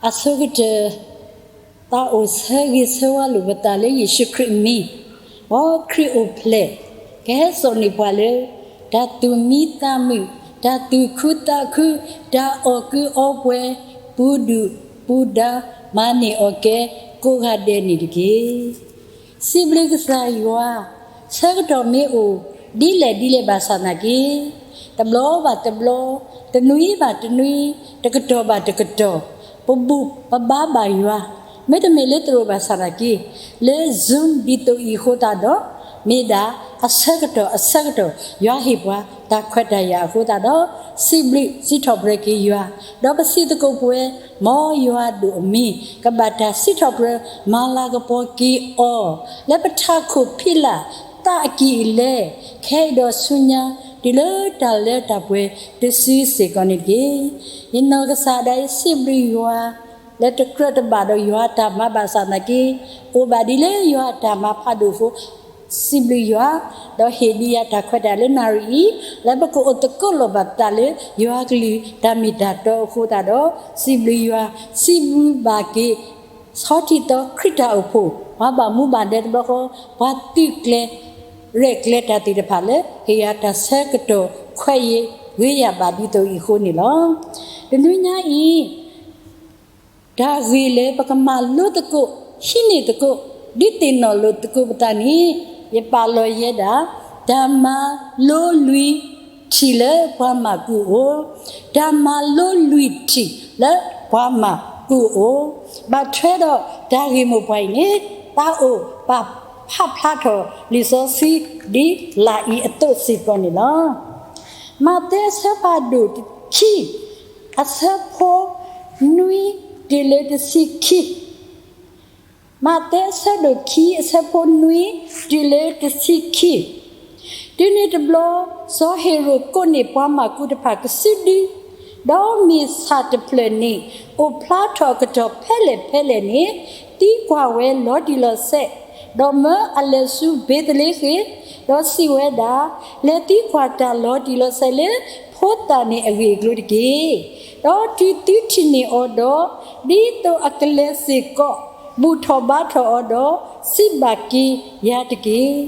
အဆိကတၢၢ် သးအိၣ်ဆၢဂ့ၤဆၢဝါလိာ်ပသးလၢယ့ၣ်ၡူးခရံာ်အမံၤ, မ်ခရံာ်အိၣ်ဖျဲၣ် ကဟဲစိာ်န့ၢ်ပှၤလၢ တၢ်သူၣ်မံသးမုာ်, တၢ်သူၣ်ခုသးခု, တၢ်အီၣ်ကုအီပှဲၤ, ပူၤဒုၣ်ပူၤဒါ မၤန့ၢ်အီၣ်ကဲ ကိးဂၤဒဲးန့ၣ်တက့ၢ်. စံးဘျုးကစၢ်ယွၤ, ဆၢကတီၢ်မ့ၢ်အိၣ် ဒ်လဲၣ်ဒ်လဲၣ်ဘၣ်ဆၣ်သနာ်က့, တဘျီဘၣ်တဘျီ, တနွံဘၣ်တနွံ, တကတီၢ်ဘၣ်တကတီၢ်, ပဘူၣ်ပဘါဘၣ်ယွၤ, မ့တမ့ၢ်လၢသရိာ်ဘၣ်ဆၣ်သနာ်က့, လၢ Zoom ဒ်သိးအံၤအဃိသတးဒီး, မ့ၢ်ဒၣ်အဆၢကတီၢ်အဆၢကတီၢ် ယွၤဟ့ၣ်ပှၤတၢ်ခွဲးတၢ်ယာ်အဃိသတးဒီး, စံးဘျုးစံးထီၣ်ပတြၢၤက့ၤယွၤ, ဒီးပစံးသကိးပဝဲ, မ်ယွၤဒိၣ်အမံၤ ကဘၣ်တၢ်စံးထီၣ်ပတြၢၤ မၤလၤကပီၤက့ၤအီၤ, လၢပထးခိၣ်ဖံးလၢ်သးအကံၢ်အလဲ, ခဲအံၤဒီးဆူညါ, တုၤလၢတၢ်လၢတၢ်ပှဲၤတစုစ့ၢ်ကီးန့ၣ်တက့ၢ်. ယနီၢ်ကစၢ်ဒၣ်ယဲစံးဘျုးယွၤ လၢတကြၢးတဘၣ်ဒီးယွၤအတၢ်မၤဘၣ်ဆၣ်သနာ်က့, အိၣ်ဘၣ်ဒ်လၢယွၤအတၢ်မၤဖးဒိၣ်အဃိ, စံးဘျုးယွၤ, ဒီးဟ့ၣ်ဒံးယၤတၢ်ခွဲးတၢ်ယာ်လၢနၣ်ရံၣ်အံၤ, လၢပကအိၣ်သကိးလိာ်ဘၣ်ပသးလၢယွၤကလုၢ်တၢ်မ့ၢ်တၢ်တီအဃိသတးဒီး, စံးဘျုးယွၤ, စံးဘျုးဘၣ်က့ၤ ဆီထံၣ်သီခရံာ်တၢ်အိၣ်ဖှိၣ်, ပှၤဘၣ်မူဘၣ်ဒါတဘျီဃီ, ပှၤသုးကျဲၤ ရဲၣ်ကျဲၤတၢ်သ့ၣ်တဖၣ်လၢ ဟ့ၣ်ယၤတၢ်ဆၢကတီၢ်ခွဲးယာ်ဂ့ၤယၤဘၣ်ဒ်သိးအံၤအဃိန့ၣ်လီၤ. တနွံညါအံၤ တၢ်ဂ့ၢ်လၢပကမၤလိသကိး, ဟံးန့ၢ်သကိး, ဒုးသ့ၣ်နီၣ်လိာ်သကိးပသးန့ၣ်, ယပာ်လီၤယဲဒၣ်, တၢ်မၤလိလွံၢ်ထံၣ်လၢပှၤမၤကူအအိၣ်, တၢ်မၤလိလွံၢ်ထံၣ်လၢပှၤမၤကူအအိၣ်, ဘၣ်ထွဲဒီးတၢ်ဂ့ၢ်မိၢ်ပှၢ်အံၤန့ၣ်, သးအိၣ်ပာ်ဖးဖျါထီၣ်လံာ်စီဆှံဒ်လာ်အံၤအသိးစ့ၢ်ကီးန့ၣ်လီၤ. မးသဲအဆၢဖးဒိၣ်တဆံခံ, အဆၢဖိနွံတုၤလၢတဆံခံ, မးသဲအဆၢဒိၣ်ခံ အဆၢဖိနွံတုၤလၢတဆံခံ. တုၤန့ၣ်တဘျီ, စီၤဟ့ၤရိာ်ကိးန့ၢ်ပှၤမၤကူတဖၣ်ကစုဒု, ဒီးမ့ၢ်ဆၣ်တဖျၢၣ်န့ၣ် အိၣ်ဖျါထီၣ်အကတီၢ်ဖဲလဲၣ်ဖဲလဲၣ်န့ၣ်, သံကွၢ်ဝဲလီၤတံၢ်လီၤဆဲး, ဒီးမၢအလဲၤဆူဘ့းသလ့ဃ့ၣ်, ဒီးစံးဝဲဒၣ်, လဲၤသံကွၢ်တၢ်လီၤတံၢ်လီၤဆဲးလၢဖိသၣ်န့ၣ်အဂ့ၢ်အကျိၤတက့ၢ်. ဒီးတုၤသုထံၣ်န့ၢ်အီၤဒီး, ဒ်သိးအကလဲၤစ့ၢ်ကီး ဘူၣ်ထီၣ်ဘါထီၣ်အီၤဒီး, စံးဘၣ်က့ၤယၤတက့ၢ်.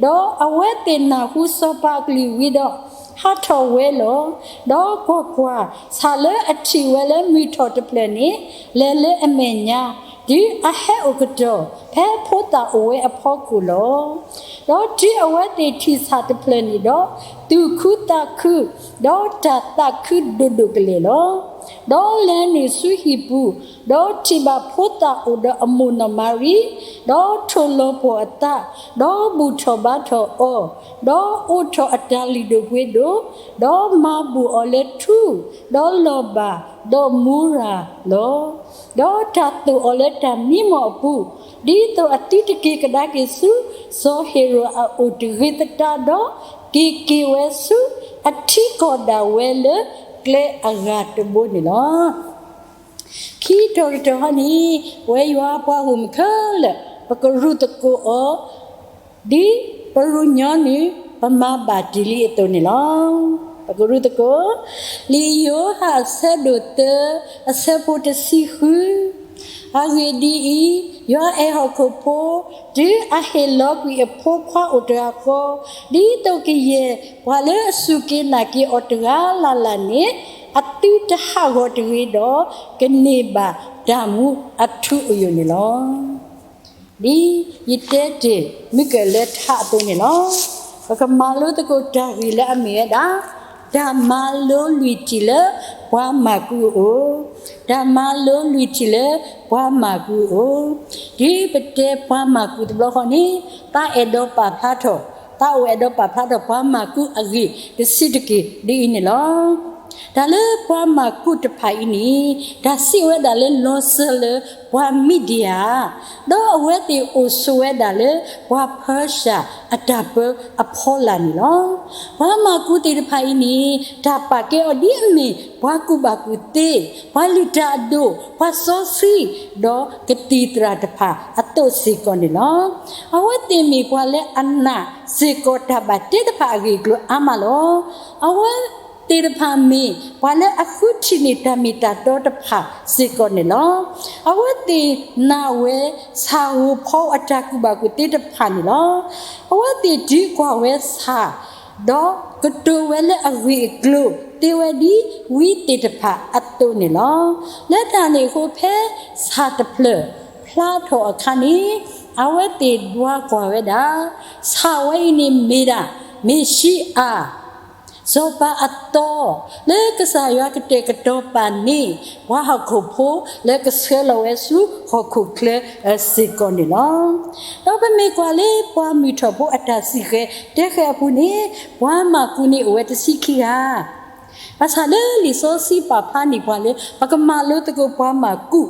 ဒီးအဝဲသ့ၣ်နၢ်ဟူစီၤပၤအကလုၢ်ဝံၤဒီး, ဟးထီၣ်ဝဲလီၤ. ဒီးကွၢ်ကွၢ်, ဆၣ်လၢအထံၣ်ဝဲလၢမုၢ်ထီၣ်တဖျၢၣ်န့ၣ်, လဲၤလၢအမဲာ်ညါ, တုၤအဟဲအိၣ်ကတီၢ် ဖဲဖိသၣ်အိၣ်ဝဲအဖီခိၣ်လီၤ. ဒီးတုၤအဝဲသ့ၣ်ထံၣ်ဆၣ်တဖျၢၣ်န့ၣ်ဒီး, သူၣ်ခုသးခု, ဒီးတၢ်သးခုဒိၣ်ဒိၣ်ကလဲာ်လီၤ. ဒီးလဲၤနုာ်ဆူဟံၣ်ပူၤ, ဒီးထံၣ်ဘၣ်ဖိသၣ်အိၣ်ဒီးအမိၢ်နီၢ်မၤရံ, ဒီးထိၣ်လီၤပှီၢ်အသး, ဒီးဘူၣ်ထီၣ်ဘါထီၣ်အီၤ, ဒီးအိးထီၣ်အတၢ်လုၢ်ဒိၣ်ပှ့ၤဒိၣ်, ဒီးမၤဘူၣ်အီၤလၢထူ, ဒီးလီၤဘၣ်, ဒီးမူရၤလီၤ. ဒီးတၢ်သိၣ်အီၤလၢတၢ်မံမီၢ်အပူၤ, ဒ်သိးအသုတက့ၤကဒါက့ၤဆူ စီၤဟ့ၤရိာ်အအိၣ်တဂ့ၤသတးဒီး, က့ၤက့ၤဝဲဆူအထံကီၢ်ဒၣ်ဝဲလၢကျဲအဂၤတဘိန့ၣ်လီၤ. ခံတီၤတတီၤဟီန့ၣ်, ပဝဲယွၤပှၤဂီၢ်မုၢ်ခဲလၢာ် ပကရူၢ်သကိးအီၤ, ဒ်ပရူၢ်ညီနုၢ် ပမၤဘၣ်တ့ၢ်လံအသိးန့ၣ်လီၤ. ပကရူၢ်သကိး, လံာ်ယိၤဟၣ်အဆၢဒိၣ်သၢ အဆၢဖိတဆံဃု, အဂ့ၢ်ဒ်အံၤ, ယွၤအဲၣ်ဟီၣ်ခိၣ်ဖိ, တုၤအဟ့ၣ်လီၤကွံာ်အဖိခွါအိၣ်တဂၤဃီ, ဒ်သိးကယဲၢ်ပှၤလၢအစူၢ်က့ၤနာ်က့ၤအီၤတဂၤလၢ်လၢ်န့ၣ်, အသုတဟးဂီၤတဂ့ၤဒီး, ကန့ၢ်ဘၣ်တၢ်မူအထူအယိာ်န့ၣ်လီၤ. ဒ်ယတဲတ့ၢ်မုၢ်ကၢၢ်လၢထါအသိးန့ၣ်လီၤ. ပကမၤလိသကိးတၢ်ဂ့ၢ်လၢအမ့ၢ်ဝဲဒၣ်, တၢ်မၤလိလွံၢ်ထံၣ်လၢပှၤမၤကူအအိၣ်, တၢ်မၤလိလွံၢ်ထံၣ်လၢပှၤမၤကူအအိၣ်, တုၤပတဲပှၤမၤကူတဘျီဃီန့ၣ်, သးအဲၣ်ဒိးပာ်ဖျါထီၣ်, သးအိၣ်အဲၣ်ဒိးပာ်ဖျါထီၣ်ပှၤမၤကူအဂ့ၢ်တဆံးတက့ၢ်ဒ်အံၤန့ၣ်လီၤ. တၢ်လၢပှၤမၤကူတဖၣ်အံၤန့ၣ်, တၢ်စံးဝဲဒၣ်လၢလီၤစၢၤလၢပှၤမံးဒယၣ်, ဒီးအဝဲသ့ၣ်အိၣ်ဆိးဝဲဒၣ်လၢပှၤဖၢၡၢ်အတၢ်ပၢအဖီလာ်န့ၣ်လီၤ. ပှၤမၤကူသ့ၣ်တဖၣ်အံၤန့ၣ်, တၢ်ပာ်ကဲအီၤဒ်အမ့ၢ်ပှၤကူၣ်ဘၣ်ကူၣ်သ့, ပှၤလုၢ်တၢ်အဒိၣ်, ပှၤစီဆှံ, ဒီးကသံၣ်သရၣ်တဖၣ်အသိးစ့ၢ်ကီးန့ၣ်လီၤ. အဝဲသ့ၣ်မ့ၢ်ပှၤလၢအနာ်စ့ၢ်ကီးတၢ်ဘၣ်တ့တဖၣ်အဂ့ၢ်အကျိၤအါမးလီၤ. အဝဲ သ့ၣ်တဖၣ်မ့ၢ်ပှၤလၢအဃုထံၣ်န့ၢ်တၢ်မ့ၢ်တၢ်တီတဖၣ်စ့ၢ်ကီးန့ၣ်လီၤ. အဝဲသ့ၣ်နာ်ဝဲဆၣ်ဧိၤဖီဧိၤအတၢ်ကူၣ်ဘၣ်ကူၣ်သ့တဖၣ်န့ၣ်လီၤ. အဝဲသ့ၣ်ဒုးကွၢ်ဝဲဆၣ် ဒီးကတိၤဝဲလၢအဂ့ၢ်အကျိၤသ့ဝဲဒ်ဝံသ့ၣ်တဖၣ်အသိးန့ၣ်လီၤ. လၢတၢ်န့ၣ်အဃိ ဖဲဆၣ်တဖျၢၣ်ဖျါထီၣ်အခါန့ၣ် အဝဲသ့ၣ်ဒွးကွၢ်ဝဲဒၣ် ဆၣ်ဝဲအံၤန့ၣ်မ့ၢ်ဒၣ် မ့ၣ်ၡံအၤ စီၤပၤအသီ လၢကစၢ်ယွၤကတဲာ်ကတီၤပာ်န့ၢ် ပှၤဟီၣ်ခိၣ်ဖိလၢကဆှၢလီၤဝဲဆူဟီၣ်ခိၣ်ချၢစ့ၢ်ကီးန့ၣ်လီၤ. ဒီးပမ့ၢ်ကွၢ်လၢပှၤမုၢ်ထီၣ်ဖိအတၢ်စံၣ်ဃဲၤတဲဃဲၤအပူၤန့ၣ် ပှၤမၢ်ကူးန့ၣ်အိၣ်ဝဲတဆံခံဂၤ ဘၣ်ဆၣ်လၢလံာ်စီဆှံပာ်ဖျါန့ၢ်ပှၤလၢ ပကမၤလိသကိးပှၤမၢ်ကူး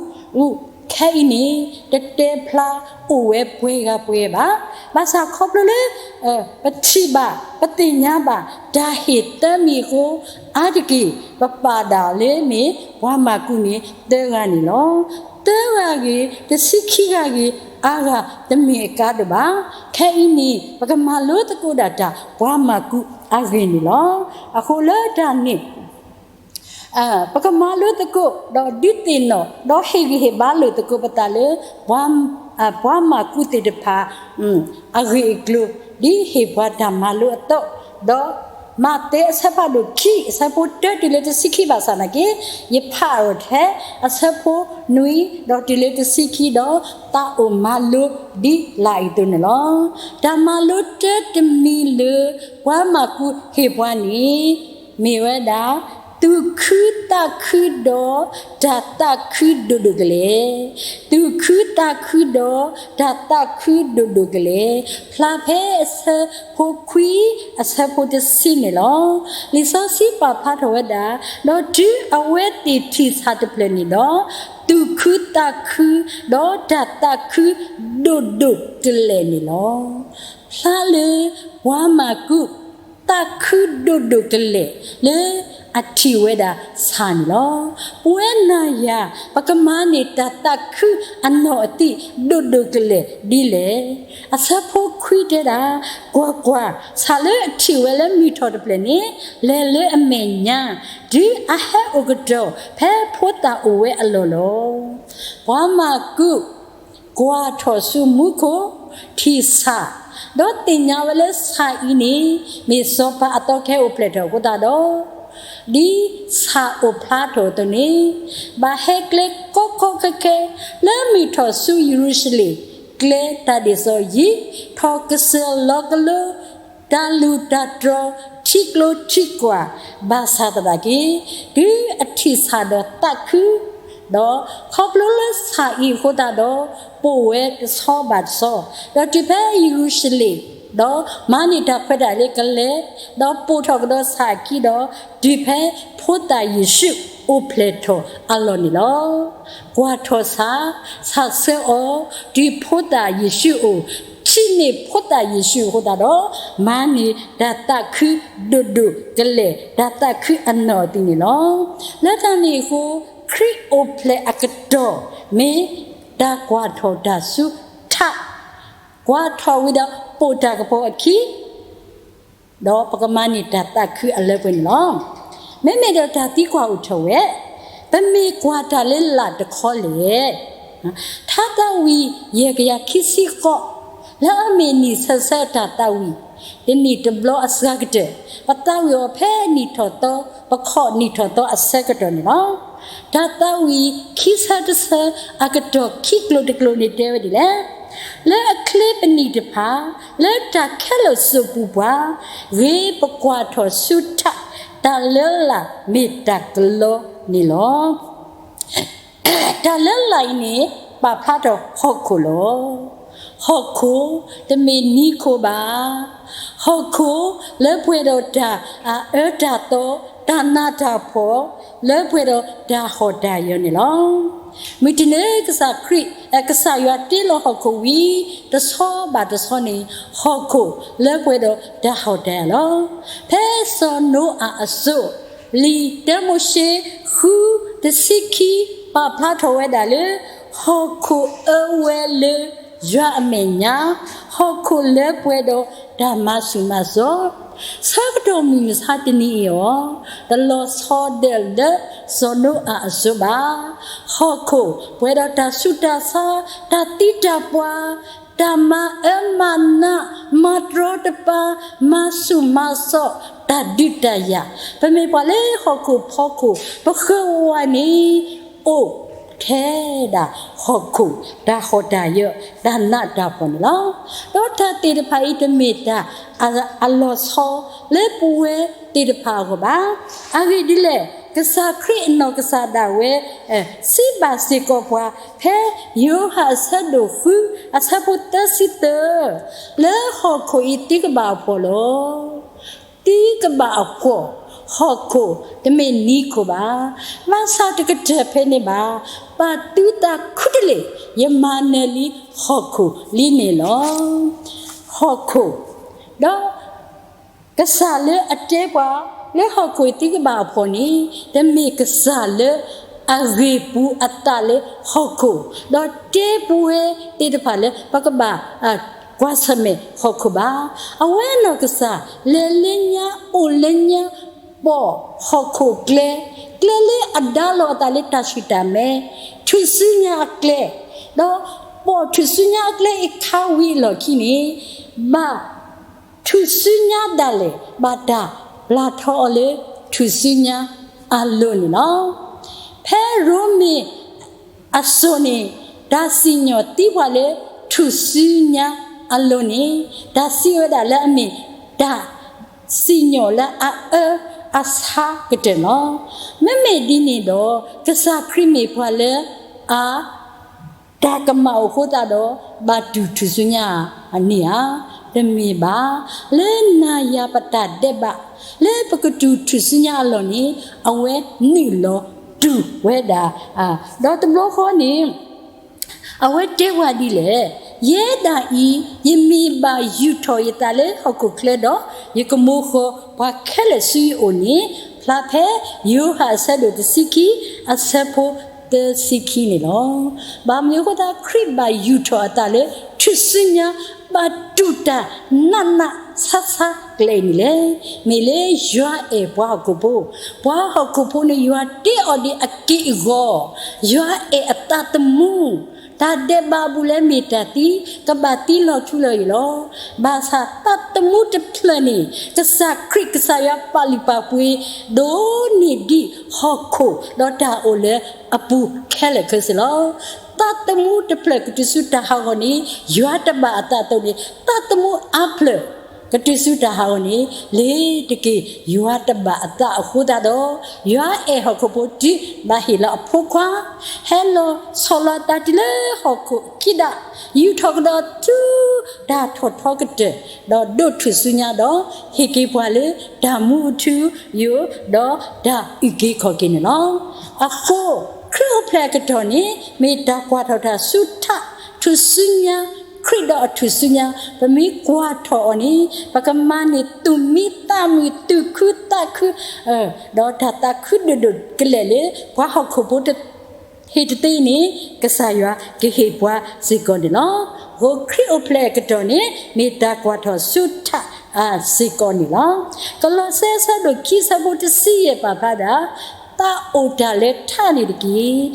ခဲအံၤန့ၣ် တတဲဖျါအိၣ်ဝဲပှဲၤဂၤပှဲၤဘၣ်. ဘၣ်ဆၣ်ခီဖျိလၢ ပထံၣ်ဘၣ် ပသ့ၣ်ညါဘၣ် တၢ်ဟ့ၣ်သၢမံၤအဃိ အါတက့ၢ် ပပာ်ဒၣ်လၢမ့ၢ်ပှၤမၢ်ကူးန့ၣ်သၢဂၤန့ၣ်လီၤ. သၢဂၤဂ့ၤ တဆံခံဂၤဂ့ၤ အါဂၤတမ့ၢ်အကါဒိၣ်ဘၣ်. ခဲအံၤန့ၣ် ပကမၤလိသကိးဒၣ်တၢ်ပှၤမၢ်ကူးအဂ့ၢ်န့ၣ်လီၤ. အဃိလၢတၢ်န့ၣ် ပကမၤလိသကိး ဒီးဒုးသ့ၣ်နီၣ် ဒီးဟ့ၣ်ဂံၢ်ဟ့ၣ်ဘါလိာ်သကိးပသးလၢ ပှၤမၢ်ကူးသ့ၣ်တဖၣ် အဂ့ၢ်အကျိၤ ဒ်ဟ့ၣ်ပှၤတၢ်မၤလိအသိး, ဒီးမးသဲအဆၢဖးဒိၣ်ခံ အဆၢဖိတၢတုၤလၢတဆံခံဘၣ်ဆၣ်နာ်က့ ယဖးအီၤထဲအဆၢဖိနွံ ဒီးတုၤလၢတဆံခံ ဒီးသးအိၣ်မၤလိဒ်လာ်အံၤအသိးန့ၣ်လီၤ. တၢ်မၤလိတၢတမံၤလၢ ပှၤမၢ်ကူးဟ့ၣ်ပှၤန့ၣ် မ့ၢ်ဝဲဒၣ် သူၣ်ခုသးခုဒီး တၢ်သးခုဒိၣ်ဒိၣ်ကလဲာ်, သူၣ်ခုသးခုဒီး တၢ်သးခုဒိၣ်ဒိၣ်ကလဲာ်, ဖျါဖဲအဆၢဖိခွံ အဆၢဖိတဆံန့ၣ်လီၤ. လံာ်စီဆှံပာ်ဖျါထီၣ်ဝဲဒၣ်, ဒီးတုၤအဝဲသ့ၣ်ထံၣ်ဆၣ်တဖျၢၣ်န့ၣ်ဒီး, သူၣ်ခုသးခု ဒီးတၢ်သးခုဒိၣ်ဒိၣ်ကလဲာ်န့ၣ်လီၤ. ဖျါလၢပှၤမၢ်ကူး သးခုဒိၣ်ဒိၣ်ကလဲာ်လၢအထံၣ်ဝဲဒၣ်ဆၣ်န့ၣ်လီၤ. ပဝဲနၤယၤ ပကမၤန့ၢ်တၢ်သးခုအနီၢ်အသံၣ်ဒိၣ်ဒိၣ်ကလဲာ်ဒ်လဲၣ်. အဆၢဖိခွံတဲဒၣ်, ကွၢ်ကွၢ်, ဆၣ်လၢအထံၣ်ဝဲလၢမုၢ်ထီၣ်တဖျၢၣ်န့ၣ် လဲၤလၢအမဲာ်ညါ, တုၤအဟဲအိၣ်ကတီၢ် ဖဲဖိသၣ်အိၣ်ဝဲအလီၢ်လီၤ. ပှၤမၢ်ကူး ကွၢ်ထီၣ်ဆူမူခိၣ်, ထံၣ်ဆၣ်, ဒီးသ့ၣ်ညါဝဲလၢဆၣ်အံၤန့ၣ် မ့ၢ်စီၤပၤအသီကဟဲအိၣ်ဖျဲၣ်ထီၣ်အဃိသတးဒီး, ဒ်ဆၣ်အိၣ်ဖျါထီၣ်အသိးန့ၣ်, ဘၣ်ဟဲကျဲကီကီခဲခဲ လၢမုၢ်ထီၣ်ဆူယရူၤၡလ့ၣ်, ကျဲတၢ်ဒ်သိးယံၤ, ထီၣ်ကစၢၢ်လီၤကလိ တၢ်လူၢ်တၢ်တြီၤ ထံကျိထံကွၢ် ဘၣ်ဆၣ်သနာ်က့, တုၤအထံၣ်ဆၣ်ဒီးသးခု, ဒီးခီဖျိလၢဆၣ်အံၤအဃိသတးဒီး, ပိာ်ဝဲတဆီဘၣ်တဆီ, ဒီးတုၤဖဲယရူၤၡလ့ၣ်, ဒီးမၤန့ၢ်တၢ်ခွဲးတၢ်ယာ်လၢကလဲၤ, ဒီးပိာ်ထီၣ်ကဒီးဆၣ်အခံဒီး, တုၤဖဲဖိသၣ်ယ့ၣ်ၡူးအိၣ်ဖျဲၣ်ထီၣ်အလီၢ်န့ၣ်လီၤ. ကွၢ်ထီၣ်ဆၣ်, ဆၣ်ဆၢအီၤ, တုၤဖိသၣ်ယ့ၣ်ၡူးအိၣ်, ထံၣ်န့ၢ်ဖိသၣ်ယ့ၣ်ၡူးအဃိသတးဒီး, မၤန့ၢ်တၢ်သးခုဒိၣ်ဒိၣ်ကလဲာ်, တၢ်သးခုအနီၢ်အသံၣ်န့ၣ်လီၤ. လၢတၢ်န့ၣ်အဃိ, ခရံာ်အိၣ်ဖျဲၣ်အကတီၢ် မ့ၢ်တၢ်ကွၢ်ထီၣ်တၢ်ဆူထး, ကွၢ်ထီၣ်ဝံၤဒီးပိာ်တၢ်ကပီၤအခံ ဒီးပကမၤန့ၢ်တၢ်သးခုအလၢပှဲၤန့ၣ်လီၤ. မ့မ့ၢ်ဒီးတၢ်သံကွၢ်အိၣ်ထီၣ်ဝဲ, ပမ့ၢ်ကွၢ်တၢ်လၢလာ်တခီလဲၣ်. ထါသးဝံၣ်ယဲၢ်ကယၤခံဆံဃိး, လၢအမ့ၢ်နံၣ်ဆၢဆၢတၢ်သးဝံၣ်, တနံၣ်တဘျီအစှၤကတၢၢ်, ပသးဝံၣ်အီၤဖဲနံၣ်ထီၣ်သီ, ပခီၣ်နံၣ်ထီၣ်သီအဆၢကတီၢ်န့ၣ်လီၤ. တၢ်သးဝံၣ်ခံဆၢတဆၢအကတီၢ်ခံကျိၤတကျိၤန့ၣ်တဲဝဲဒ်လဲၣ်. လၢအချ့ပနံၣ်တဖၣ်, လၢတၢ်ခဲလၢာ်စိာ်ပူၤပှၤ, ဂ့ၤပကွၢ်ထီၣ်ဆူထး, တၢ်လၢလာ်မ့ၢ်တၢ်ကလီန့ၣ်လီၤ. တၢ်လၢလာ်အံၤန့ၣ် ပာ်ဖျါထီၣ်ဟီၣ်ခိၣ်လီၤ. ဟီၣ်ခိၣ်တမ့ၢ်နံၤခိၣ်ဘၣ်. ဟီၣ်ခိၣ်လၢပှဲၤဒီးတၢ်အအၢတၢ်သီ, တၢ်နးတၢ်ဖှီၣ်, လၢပှဲၤဒီးတၢ်ဟီၣ်တၢ်ယၢၤန့ၣ်လီၤ. မုၢ်တနံၤကစၢ်ခရံာ်, ကစၢ်ယွၤတ့လီၤဟီၣ်ခိၣ်ဝံၤ, တဆီဘၣ်တဆီန့ၣ်, ဟီၣ်ခိၣ်လၢပှဲၤဒီးတၢ်ဟီၣ်တၢ်ယၢၤလီၤ. ဖဲစီၤနိအၤအစိၤ, လံာ်တၢမိၤၡ့ ဃုတဆံခံ ပာ်ဖျါထီၣ်ဝဲဒၣ်လၢ ဟီၣ်ခိၣ်အၢဝဲလၢယွၤအမဲာ်ညါ, ဟီၣ်ခိၣ်လၢပှဲၤဒီးတၢ်မၤဆူၣ်မၤစီၤ, ဆၢကတီၢ်မုၢ်မဆါတနံၤအံၤအီၤ, တလီၤဆီဒၢၣ်လၢစီၤနိအၤအစိၤဘၣ်. ဟီၣ်ခိၣ်ပှဲၤဒီးတၢ်ဆူးတၢ်ဆါ, တၢ်သံတၢ်ပှၢ်, တၢ်မၤအၢမၤနး, မၤတရီတပါ, မၤဆူၣ်မၤစီး, တၢ်ဒုးတၢ်ယၤ, ပမ့ၢ်ပှၤလၢဟီၣ်ခိၣ်ဖီခိၣ် ပဃၢၤဝဲန့ၣ် အိၣ်ထဲဒၣ်ဟီၣ်ခိၣ်တၢ်ဟီၣ်တၢ်ယၢၤ တၢ်နးတၢ်ဖှီၣ်န့ၣ်လီၤ. ဒီးတၢ်သ့ၣ်တဖၣ်အံၤ တမ့ၢ်တၢ်အလီၤဆီလၢပဝဲသ့ၣ်တဖၣ်အဂီၢ်ဘၣ်. အဂ့ၢ်ဒ်လဲၣ်, ကစၢ်ခရံာ်အနီၢ်ကစၢ်ဒၣ်ဝဲ စံးဘၣ်စ့ၢ်ကီးပှၤ ဖဲယိၤဟၣ်အဆၢဒိၣ်ဃု အဆၢဖိသၢဆံသၢ, လၢဟီၣ်ခိၣ်အံၤသံကဘၣ်အဖှီၣ်လီၤ. သံကဘၣ်အဖှီၣ်, ဟီၣ်ခိၣ်တမ့ၢ်နံၤခိၣ်ဘၣ်. ဘၣ်ဆၣ်တကတၢၢ်ဖဲန့ၣ်ဘၣ်, ပာ်သုသးခူတလ့ၢ်, ယမၤနၢၤလံဟီၣ်ခိၣ်လံန့ၣ်လီၤ. ဟီၣ်ခိၣ်, ဒီး ကစၢ်လၢအတဲပှၤ လၢဟီၣ်ခိၣ်သံကဘၣ်အဖှီၣ်န့ၣ်, တမ့ၢ်ကစၢ်လၢအဂ့ၢ်ပူၤအသးလၢဟီၣ်ခိၣ်, ဒီးတဲပဝဲသ့ၣ်တဖၣ်လၢ ပကဘၣ်ကွၢ်ဆၢၣ်မဲာ်ဟီၣ်ခိၣ်ဘၣ်. အဝဲနီၢ်ကစၢ် လဲၤလၢညါ အိၣ်လၢညါ, ပိာ်ဟီၣ်ခိၣ်ကျဲ, ကျဲလၢအဒါလီၤအသးလၢတၢ်ဆူၣ်တၢ်မဲ, ထူၣ်စုညါအကျဲ, ဒီးပိာ်ထူၣ်စုညါအကျဲအံၤခါဝံၤအလီၢ်ခံန့ၣ်, ဘၣ် ထူၣ်စုညါဒၣ်လဲာ် ဘၣ်တၢ်ပျၢ်ထီအီၤလၢထူၣ်စုညါအလိၤန့ၣ်လီၤ. ဖဲရိမ့ၤအစိၤန့ၣ်, တၢ်စံၣ်ညီၣ်သံပှၤလၢထူၣ်စုညါအလိၤန့ၣ်, တၢ်စံးဝဲဒၣ်လၢအမ့ၢ်တၢ်စံၣ်ညီၣ်လၢအအၢအဆါကတၢၢ်လီၤ. မ့မ့ၢ်ဒ်န့ၣ်ဒီး ကစၢ်ခရံာ်မ့ၢ်ပှၤလၢအ တၢ်ကမၣ်အိၣ်အဃိသတးဒီး ဘၣ်တူၢ်ထူၣ်စုညါအန့ၣ်ဧါ. တမ့ၢ်ဘၣ်. လၢနၤယၤပတၢ်ဒဲးဘး လၢပကတူၢ်ထူၣ်စုညါအလီၢ်န့ၣ် အဝဲနုာ်လီၤတူၢ်ဝဲဒၣ်. ဒီးတဘျီဃီန့ၣ် အဝဲတဲဝဲဒ်လဲၣ်, ယဲဒၣ်အံၤ ယမ့ၢ်ဘၣ်ယူာ်ထီၣ်ယသးလၢဟီၣ်ခိၣ်ချၢဒီး ယကမိၤဃီၤပှၤခဲလၢာ်ဆူယအိၣ်န့ၣ်, ဖျါဖဲယိၤဟၣ်အဆၢဒိၣ်တဆံခံ အဆၢဖိသၢဆံခံန့ၣ်လီၤ. ဘၣ်မနုၤအဃိသတး ခရံာ်ဘၣ်ယူာ်ထီၣ်အသးလၢထူၣ်စုညါ ဘၣ်တူၢ်တၢ်နးနးဆါဆါကျဲအံၤန့ၣ်လဲၣ်. မ့ၢ်လၢယွၤအဲၣ်ပှၤဟီၣ်ခိၣ်ဖိ, ပှၤဟီၣ်ခိၣ်ဖိန့ၣ် ယွၤတ့အီၤဒ်အက့ၢ်အဂီၤ, ယွၤအဲၣ်အသးသမူ, တၢ်ဒဲးဘးအပူၤလၢမ့ၢ်တၢ်သံ, ကဘၣ်သံလီၤထူလီၤယိာ်လီၤ. ဘၣ်ဆၣ်သးသမူတဖျၢၣ်န့ၣ် ကစၢ်ခရံာ်ကစၢ်ယွၤပာ်လုၢ်ပာ်ပှ့ၤ ဒိၣ်န့ၢ်ဒံးဟီၣ်ခိၣ် ဒီးတၢ်အိၣ်လၢအပူၤခဲလၢာ်ခဲဆ့လီၤ. သးသမူတဖျၢၣ်ကတုၤဆူတၢ်ဟးဂီၤန့ၣ် ယွၤတဘၣ်အသးအသိးန့ၣ် သးသမူအါဖျၢၣ် ကတုၤဆူတၢ်ဟးဂီၤန့ၣ် လ့ၤတက့ၢ် ယွၤတဘၣ်အသးအဃိသတးဒီး ယွၤအဲၣ်ဟီၣ်ခိၣ်ဖိတုၤဘၣ်ဟ့ၣ်လီၤအဖိခွါ ဟဲလီၤဆီၣ်လီၤအသးတုၤလၢဟီၣ်ခိၣ်ခံဒး, ယူာ်ထီၣ်ကဒီးဆူတၢ်ထီၣ်ထီကတၢၢ်, ဒီးဒိးထူၣ်စုညါဒီး ဟ့ၣ်က့ၤပှၤလၢတၢ်မူအထူအယိာ် ဒီးတၢ်အုၣ်က့ၤခီၣ်က့ၤန့ၣ်လီၤ. အဃိ ခရံာ်အိၣ်ဖျဲၣ်အကတီၢ်န့ၣ် မ့ၢ်တၢ်ကွၢ်ထီၣ်တၢ်ဆူထၣ် ထူၣ်စုညါ, ခရံာ်ဒီးအထူၣ်စုညါ, ပမ့ၢ်ကွၢ်ထီၣ်အီၤန့ၣ် ပကမၤန့ၢ်သူၣ်မံသးမုာ် သူၣ်ခုသးခု, ဒီးတၢ်သးခုဒိၣ်ဒိၣ်ကလဲာ်လၢ ပှၤဟီၣ်ခိၣ်ဖိတ ဟ့ၣ်တသ့န့ၣ် ကစၢ်ယွၤကဟ့ၣ်ပှၤစ့ၢ်ကီးန့ၣ်လီၤ. အဃိခရံာ်အိၣ်ဖျဲၣ်အကတီၢ်န့ၣ် မ့ၢ်တၢ်ကွၢ်ထီၣ်ဆူထၣ်စ့ၢ်ကီးန့ၣ်လီၤ. ကလီးစဲအဆၢဒိၣ်ခံ အဆၢဖိတဆံယဲၢ်ပာ်ဖျါဒၣ်, သးအိၣ်တၢ်လၢထၣ်န့ၣ်တက့ၢ်,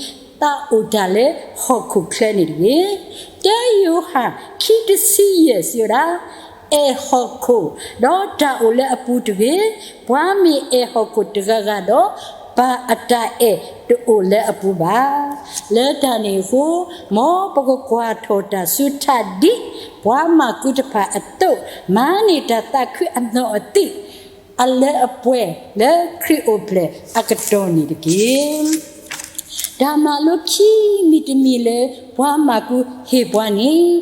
သးအိၣ်တၢ်လၢဟီၣ်ခိၣ်ချၢန့ၣ်တဂ့ၤ. တၢယိၤဟၣ်ခံတဆံယဲၢ်စံးဝဲဒၣ်, အဲၣ်ဟီၣ်ခိၣ်, ဒီးတၢ်အိၣ်လၢအပူၤတဂ့ၤ. ပှၤမ့ၢ်အဲၣ်ဟီၣ်ခိၣ်တဂၤဂၤဒီး, ပၢ်အတၢ်အဲၣ်တအိၣ်လၢအပူၤဘၣ်. လၢတၢ်န့ၣ်အဃိ, မ်ပကကွၢ်ထီၣ်တၢ်ဆူထၣ်ဒ်ပှၤမၢ်ကူတဖၣ်အသိး, မၤန့ၢ်တၢ်သးခုအနီၢ်အသံး အလၢအပှဲၤလၢခရံာ်အိၣ်ဖျဲၣ်အကတီၢ်န့ၣ်တက့ၢ်. တၢ်မၤလိခံမံၤတမံၤလၢပှၤမၢ်ကူဟ့ၣ်ပှၤန့ၣ်,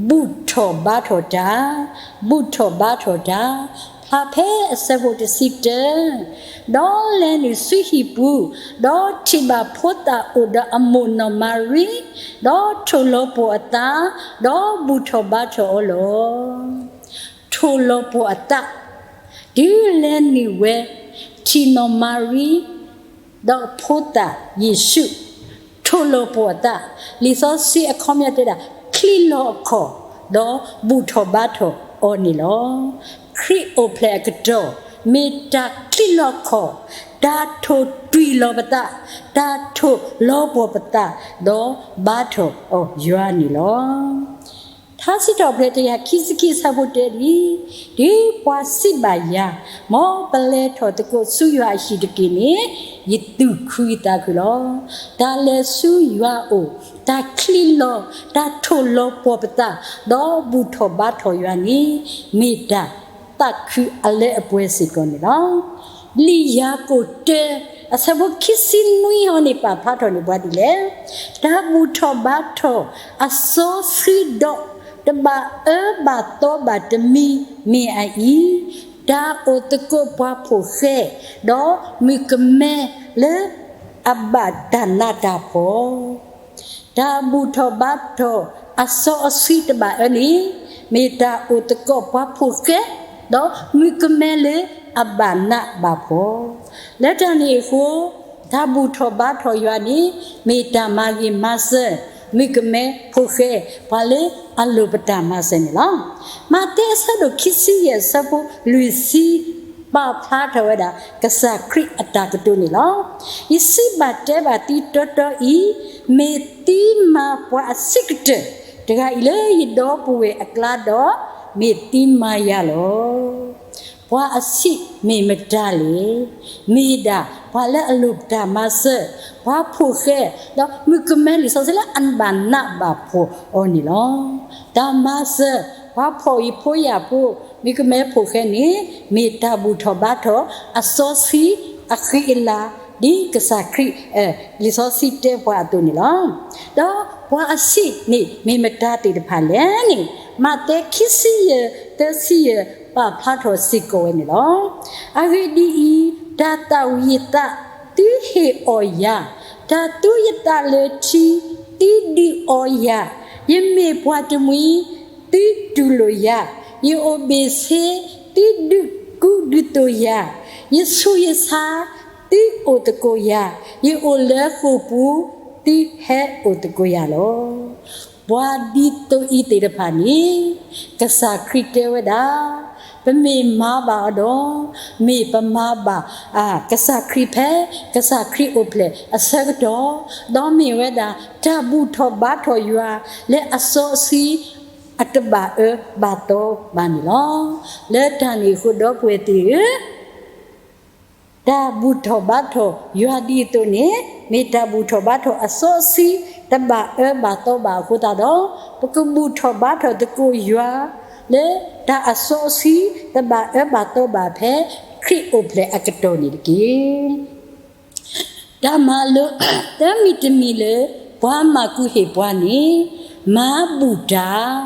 ဘူၣ်ထီၣ်ဘါထီၣ်တၢ်, ဘူၣ်ထီၣ်ဘါထီၣ်တၢ်, ဖျါဖဲအဆၢဖိတဆံတၢ, ဒီးလဲၤနုာ်ဆူဟံၣ်ပူၤ, ဒီးထံၣ်ဘၣ်ဖိသၣ်အိၣ်ဒီးအမိၢ်နီၢ်မၤရံ, ဒီးထိၣ်လီၤပှီၢ်အသး, ဒီးဘူၣ်ထီၣ်ဘါထီၣ်အီၤလီၤ. ထိၣ်လီၤပှီၢ်အသး, တုၤလဲၤနုာ်ဝဲ, ထံၣ်နီၢ်မၤရံ, ဒီးဖိသၣ်ယ့ၣ်ၡူး, ထိၣ်လီၤပှီၢ်အသး, လံာ်စီဆှံအခီပညီတဲဒၣ် ချံလီၤအခီၣ်, ဒီးဘူၣ်ထီၣ်ဘါထီၣ် အီၤန့ၣ်လီၤ. ခရံာ်အိၣ်ဖျဲၣ်အကတီၢ် မ့ၢ်တၢ်ချံးလီၤခီၣ်, တၢ်ထိၣ်တွံၢ်လီၤပသး, တၢ်ထိၣ်လီၤပှီၢ်ပသး, ဒီးဘါထီၣ်အီၤယွၤန့ၣ်လီၤ. ထါစံးထီၣ်ပတြၢၤ တကယၤခံဆံခံ အဆၢဖိတၢ ဒ်ပှၤစံးဘၣ်ယၤ, မ်ပလဲၤထီၣ်သကိးဆူယွၤအဟံၣ်တက့ၢ်န့ၣ်, ယသူၣ်ခုယသးခုလီၤ. တၢ်လဲၤဆူယွၤအအိၣ်, တၢ်ချံးလီၤ, တၢ်ထိၣ်လီၤပှီၢ်ပသး, ဒီးဘူၣ်ထီၣ်ဘါထီၣ်ယွၤန့ၣ်, မ့ၢ်တၢ်သးခုအလၢအပှဲၤစ့ၢ်ကီးန့ၣ်လီၤ. လံာ်ယၤကိာ်တၢ အဆၢဖိခံဆံနွံဟီန့ၣ် ပာ်ဖျါထီၣ်န့ၢ်ပှၤဒ်လဲၣ်. တၢ်ဘူၣ်ထီၣ်ဘါထီၣ်အစီဆှံဒီး တဘၣ်အၢဘၣ်သီဘၣ်တမံၤမ့ၢ်အအံၤ, တၢ်အိၣ်သကိးပှၤဖိၣ်ဃဲ, ဒီးမုၣ်ကမဲလၢအဘၣ်တၢ်နးတၢ်ဖှီၣ် တၢ်ဘူၣ်ထီၣ်ဘါထီၣ်အစီအဆှံတဘၣ်အၢန့ၣ်, မ့ၢ်တၢ်အိၣ်သကိးပှၤဖိၣ်ဃဲ, ဒီးမုၣ်ကမဲလၢအဘၣ်နးဘၣ်ဖှီၣ်, လၢတၢ်န့ၣ်အဃိ, တၢ်ဘူၣ်ထီၣ်ဘါထီၣ်ယွၤန့ၣ်, မ့ၢ်တၢ်မၤဂ့ၤမၤစၢၤ, မုၣ်ကမဲဖိၣ်ဃဲ, ပှၤလၢအလိၣ်ပတၢ်မၤစၢၤန့ၣ်လီၤ. မးသဲအဆၢဒိၣ်ခံဆံယဲၢ် အဆၢဖိလွံၢ်ဆံ ပာ်ဖျါထီၣ်ဝဲဒၣ် ကစၢ်ခရံာ်အတၢ်ကတိၤန့ၣ်လီၤ. ယစံးဘၣ်တဲဘၣ်သုတီတီအံၤ, မ့ၢ်သုမၤပှၤအဆံးကတၢၢ်တဂၤအံၤလၢယဒီပုၢ်ဝဲၢ်အကျါဒီး, မ့ၢ်သုမၤယၤလီၤ. ပှၤအဆံးမ့ၢ်မတၤလဲၣ်. မ့ၢ်ဒၣ်ပှၤလၢအလိၣ်ပတၢ်မၤစၢၤ, ပှၤဖိၣ်ဃဲ, ဒီးမုၣ်ကမဲလံာ်စီဆှံလၢအဘၣ်နးဘၣ်ဖှီၣ်အီၤန့ၣ်လီၤ. တၢ်မၤစၢၤပှၤဖှီၣ်အံၤဖိယာ်ဖိ, မုၣ်ကမဲဖိၣ်ဃဲန့ၣ်, မ့ၢ်တၢ်ဘူၣ်ထီၣ်ဘါထီၣ်အစီဆှံအဃံအလၤ, ဒ်ကစၢ်ခရံာ် လံာ်စီဆှံတဲပှၤအသိးန့ၣ်လီၤ. ဒီးပှၤအဆံးန့ၣ်မ့ၢ်မတၤသ့ၣ်တဖၣ်လဲၣ်န့ၣ်, မးသဲခံဆံယဲၢ် သၢဆံယဲၢ် ပာ်ဖျါထီၣ်စ့ၢ်ကီးဝဲန့ၣ်လီၤ. အဂ့ၢ်ဒ်အံၤ, တၢ်သၣ်ဝံၤယသး, သုဟ့ၣ်အီၣ်ယၤ, တၢ်သူယသးလၢထံ, သုဒုးအီယၤ, ယမ့ၢ်ပှၤတမှံၤ, သုတူၢ်လိာ်ယၤ, ယအိၣ်ဘ့ၣ်ဆ့, သုဒုးကူဒုးသိးယၤ, ယဆူးယဆါ, သုအိၣ်သကိးယၤ, ယအိၣ်လၢဃိာ်ပူၤ, သုဟဲအိၣ်သကိးယၤလီၤ. ပှၤဒ်သိးအံၤသ့ၣ်တဖၣ်န့ၣ်, ကစၢ်ခရံာ်တဲဝဲဒၣ်, ပမ့ၢ်မၤဘၣ်အီၤဒီး, မ့ၢ်ပမၤဘၣ် ကစၢ်ခရံာ်ဖဲ ကစၢ်ခရံာ်အိၣ်ဖျဲၣ်အဆၢကတီၢ်, ဒီးမ့ၢ်ဝဲဒၣ် တၢ်ဘူၣ်ထီၣ်ဘါထီၣ်ယွၤ လၢအစီဆှံအတဘၣ်အၢဘၣ်သီဘၣ်န့ၣ်လီၤ. လၢတၢ်န့ၣ်အဃိ ဒီပုၢ်ဝဲၢ်သ့ၣ်ဧၢ, တၢ်ဘူၣ်ထီၣ်ဘါထီၣ်ယွၤဒ်အသိးန့ၣ်, မ့ၢ်တၢ်ဘူၣ်ထီၣ်ဘါထီၣ်အစီဆှံ တဘၣ်အၢဘၣ်သီဘၣ်အဃိသတးဒီး, ပကဘူၣ်ထီၣ်ဘါထီၣ်သကိးယွၤ လၢတၢ်အစီဆှံ တဘၣ်အၢဘၣ်သီဘၣ်ဖဲ ခရံာ်အိၣ်ဖျဲၣ်အကတီၢ်န့ၣ်တက့ၢ်. တၢ်မၤလိသၢမံၤတမံၤလၢ ပှၤမၢ်ကူးဟ့ၣ်ပှၤန့ၣ်, မၤဘူၣ်တၢ်,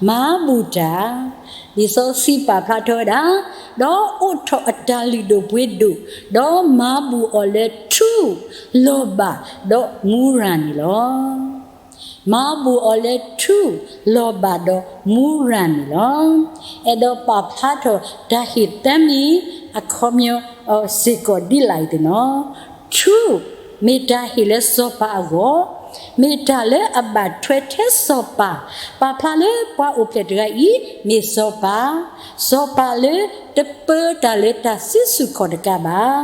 မၤဘူၣ်တၢ်, လံာ်စီဆှံပာ်ဖျါထီၣ်ဝဲဒၣ်, ဒီးအိးထီၣ်အတၢ်လုၢ်ဒိၣ်ပှ့ၤဒိၣ်, ဒီးမၤဘူၣ်အီၤလၢထူ, လီၤဘၣ်, ဒီးမူရၤန့ၣ်လီၤ. မၤဘူၣ်အီၤလၢထူ, လီၤဘၣ်ဒီးမူရၤန့ၣ်လီၤ. အဲၣ်ဒိးပာ်ဖျါထီၣ်တၢ်ဟ့ၣ်သၢမံၤ အခီပညီစ့ၢ်ကီးဒ်လာ်အံၤသ့ၣ်နီၤ. ထူ, မ့ၢ်တၢ်ဟ့ၣ်လၢစီၤပၤအဂီၢ်, မ့ၢ်တၢ်လၢအဘၣ်ထွဲထဲစီၤပၤ, ပာ်ဖျါလၢပှၤအိၣ်ဖျဲၣ်တဂၤအံၤ မ့ၢ်စီၤပၤ, စီၤပၤလၢတပၢတၢ်လၢတၢ်စုဆူၣ်ခီၣ်တကးဘၣ်,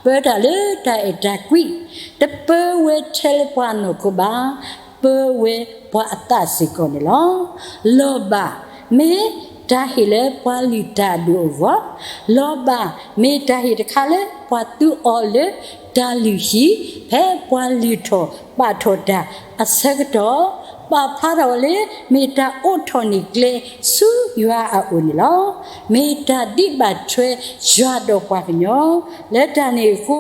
ပၢတၢ်လၢတၢ်အဲၣ်တၢ်ကွံ, တပၢဝဲထဲလၢပှၤအနီၢ်ခိဘၣ်, ပၢဝဲပှၤအသးစ့ၢ်ကီးန့ၣ်လီၤ. လီၤဘၣ်, မ့ၢ်တၢ်ဟ့ၣ်လၢပှၤလုၢ်တၢ်အဒိၣ်အဂီၢ်, လီၤဘၣ်, မ့ၢ်တၢ်ဟ့ၣ်တခါလၢပှၤသူအီၤလၢတၢ်လုၢ်ဟံၣ်, ဖဲပှၤလုၢ်ထီၣ်ပာ်ထီၣ်တၢ်အဆၢကတီၢ်, ပာ်ဖျါထီၣ်လၢမ့ၢ်တၢ်အိးထီၣ်န့ၢ်ကျဲဆူယွၤအအိၣ်န့ၣ်လီၤ. မ့ၢ်တၢ်ဒံးဘၣ်ထွဲယွၤဒီးပှၤကညီ, လၢတၢ်န့ၣ်အဃိ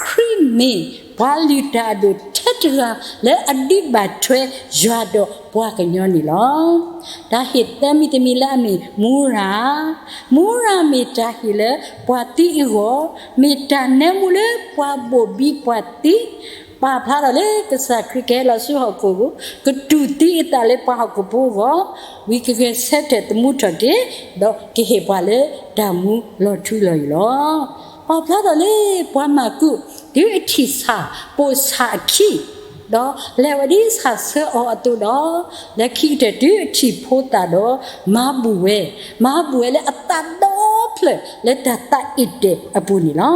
ခရံာ်မ့ၢ်ပှၤလုၢ်တၢ်အဒိၣ်ထဲတဂၤလၢအဒံးဘၣ်ထွဲယွၤဒီးပှၤကညီန့ၣ်လီၤ. တၢ်ဟ့ၣ်သၢမံၤတမံၤလၢအမ့ၢ်မူရၤ, မူရၤမ့ၢ်တၢ်ဟ့ၣ်လၢပှၤသံအဂီၢ်, မ့ၢ်တၢ်နၢမူလၢပှၤဘိၣ်ဘံပှၤသံ, ပာ်ဖျါထီၣ်လၢကစၢ်ခရံာ်ကဟဲလီၤဆူဟီၣ်ခိၣ်အဃိ, ကတူၢ်သံအသးလၢပှၤဟီၣ်ခိၣ်ဖိအဂီၢ်, ဝံၤကဂဲၤဆၢထၢၣ်သမူထီၣ်က့ၤ, ဒီးကဟ့ၣ်ပှၤလၢတၢ်မူလီၤထူလီၤယိာ်လီၤ. ပာ်ဖျါထီၣ်လၢပှၤမၢ်ကူး တုၤအထံၣ်ဆၣ်ပိာ်ဆၣ်အခံ, ဒီးလဲၤဝဲဒ်ဆၣ်ဆၢအီၤအသိးဒီး, လၢခံကတၢၢ်တုၤအထံၣ်ဖိသၣ်ဒီး, မၤဘူၣ်ဝဲ, မၤဘူၣ်ဝဲလၢအသးဒီဖျၢၣ်လၢတၢ်သးအံၣ်တဲာ်အပူၤန့ၣ်လီၤ.